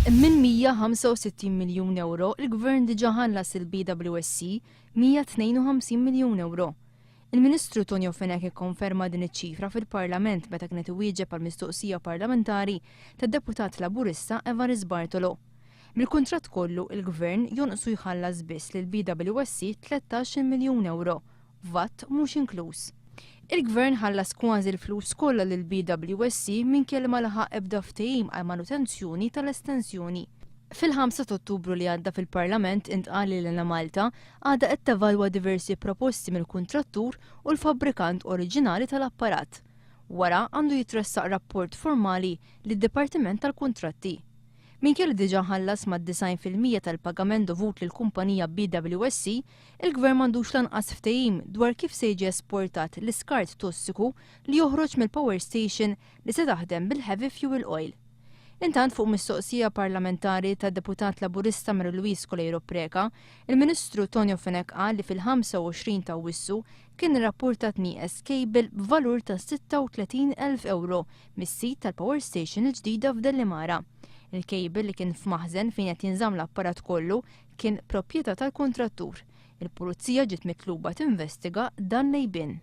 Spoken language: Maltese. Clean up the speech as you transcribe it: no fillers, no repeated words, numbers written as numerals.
Minn 165 miljun ewro, il-Gvern diġà ħallas lill-BWSC 152 miljun ewro. Il-Ministru Tonio Fenech ikkonferma din iċ-ċifra fil-Parlament meta kien qed iwieġeb għal mistoqsija parlamentari tad-Deputat Laburista Evarist Bartolo. Mill-kuntratt kollu, il-Gvern jonqsu jħallas biss lill-BWSC 13-il miljun ewro, vat mhux inkluż. Il-Gvern ħallas kważi l-flus kollha lill-BWSC minkejja li ma laħaq ebda ftehim għall-manutenzjoni tal-estensjoni. Fil-5 ta' Ottubru li għadda fil-Parlament intqal li l-Enemalta għadha qed tevalwa diversi proposti mill-kuntrattur u l-fabbrikant oriġinali tal-apparat. Wara għandu jitressaq rapport formali lid-Dipartiment tal-Kuntratti. Minkejja li diġà ħallas mad-90% tal-pagament dovut lill-kumpanija BWSC, il-Gvern m'għandux lanqas ftehim dwar kif se jiġi esportat l-iskart tossiku li joħroġ mill-power station li se taħdem bil-heavy fuel oil. Intant fuq mistoqsija parlamentari tad-Deputat Laburista Mary Louise Coleiro Preca, il-Ministru Tonio Fenech qal li fil-25 ta' Awwissu kien irrappurtat nieqes cable b'valur ta' 36,000 ewro mis-sit tal-power station il-ġdida f'Dellimara. Il-cable li kien f'maħżen fejn qed jinżamm l-apparat kollu kien proprjetà tal-kuntrattur. Il-Pulizija ġiet mitluba tinvestiga dan l-għejbien.